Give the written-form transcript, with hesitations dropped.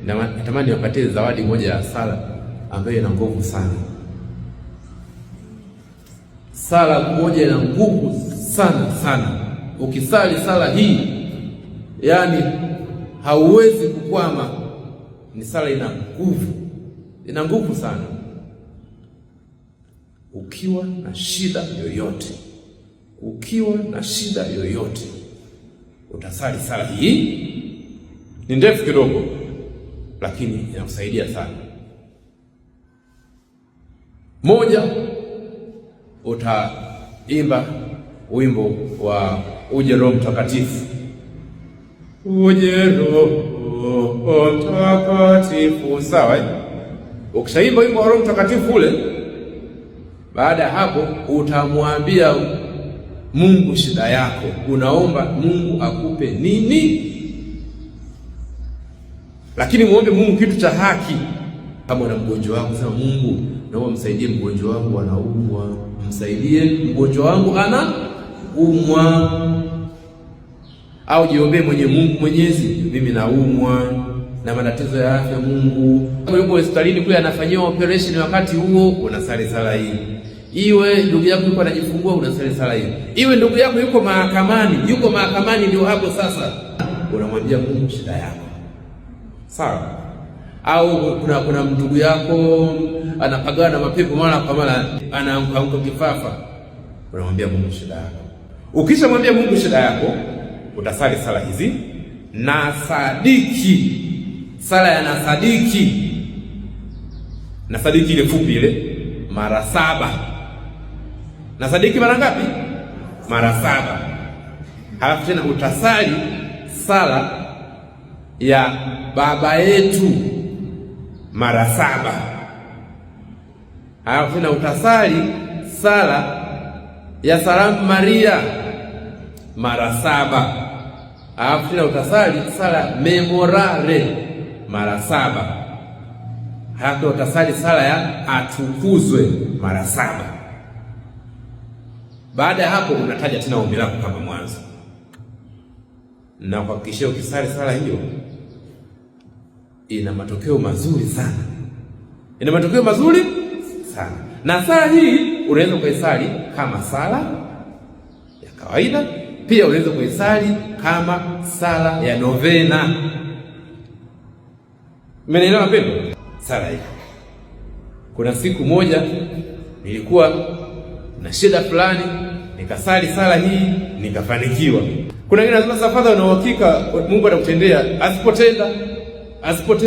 Natamani niwapatie zawadi moja ya sala ambayo ina nguvu sana. Sala moja ina nguvu sana sana. Ukisali sala hii, yani hauwezi kukwama. Ni sala ina nguvu, ina nguvu sana. Ukiwa na shida yoyote, ukiwa na shida yoyote, utasali sala hii. Ni ndefu kidogo, lakini inakusaidia sana. Moja, utaimba wimbo wa Uje Roho Mtakatifu, Uje Roho Mtakatifu, sawa eh? Ukishaimba wimbo wa Roho Mtakatifu ule, baada ya hapo utamwambia Mungu shida yako, unaomba Mungu akupe nini, lakini muombe Mungu kitu cha haki. Kama una mgonjwa wako, sema Mungu, naomba msaidie mgonjwa wangu anaumwa, msaidie mgonjwa wangu anaumwa. Au jiombee mwenye Mungu Mwenyezi, mimi naumwa na matatizo ya afya Mungu. Kama yuko hospitalini kule anafanyiwa operation, wakati huo unasali sala hii. Iwe ndugu yako yuko anajifungua, unasali sala hii. Iwe ndugu yako yuko mahakamani, yuko mahakamani, ndio hapo sasa unamwambia Mungu shida yako, sawa? Au kuna ndugu yako anapagawa na mapepo mara kwa mara, anaanguka kifafa, unamwambia Mungu shida yako. Ukishamwambia Mungu shida yako, utasali sala hizi na sadiki, sala ya nasadiki, na sadiki ile fupi ile mara 7. Na sadiki mara ngapi? Mara 7. Halafu tena utasali sala ya Baba Yetu mara 7. Halafu tena utasali sala ya Salamu Maria mara 7. Halafu tena utasali sala Memorare mara 7. Halafu utasali sala ya Atukuzwe mara 7. Baada ya hapo unataja tena ombi lako kama mwanzo, na kuhakikishia ukisali sala hiyo ina matokeo mazuri sana, ina matokeo mazuri sana. Na sala hii unaweza kuisali kama sala ya kawaida, pia unaweza kuisali kama sala ya novena. Mmenielewa mpendwa? Sala hii, kuna siku moja nilikuwa na shida fulani, nikasali sala hii nikafanikiwa. Kuna wengine wanasema sasa, Father, una uhakika Mungu atakutendea? Asipotenda, asipotenda